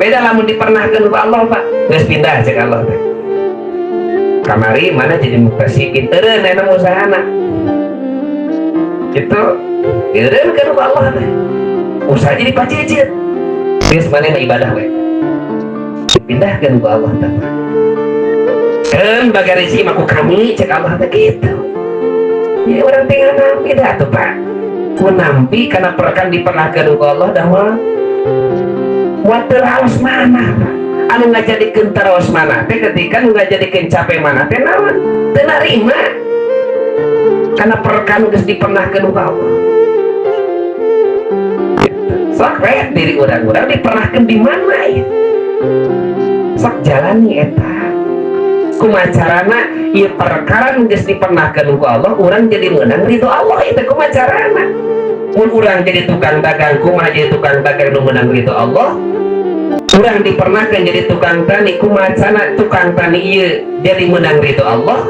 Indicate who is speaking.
Speaker 1: Beda lamun dipernahkeun ku Allah, Pak. Geus pindah cek Allah teh. Kamari mana jadi muktasibin, eureun eta usahana. Gitu. Eureun kan ku Allah teh. Usaha jadi pacicit. Geus maneh mah ibadah we. Dipindahkeun ku Allah teh. Kan bagai rezeki mah ku kami cek Allah teh gitu. Ya orang tinggal nampi dah tuh, Pak. Ku nampi karena perkan dipernahkeun ku Allah dah mah. Moal teraos mana, Pak? Anu ngajadikeun teraos mana teh ketika nu ngajadikeun capek mana teh naon? Teu narima. Karena perkan geus dipernahkeun ku Allah. Gitu. Sok we diri urang-urang dipernahkeun di mana ya? Sok jalani eta. Kumaha carana ieu perkara nu geus dipernahkeun ku Allah, urang jadi meunang ridho Allah itu kumaha carana? Mun urang jadi tukang dagang, kumaha jadi tukang dagang nu meunang ridho Allah? Urang dipernahkan jadi tukang tani, kumaha carana tukang tani ieu jadi meunang ridho Allah?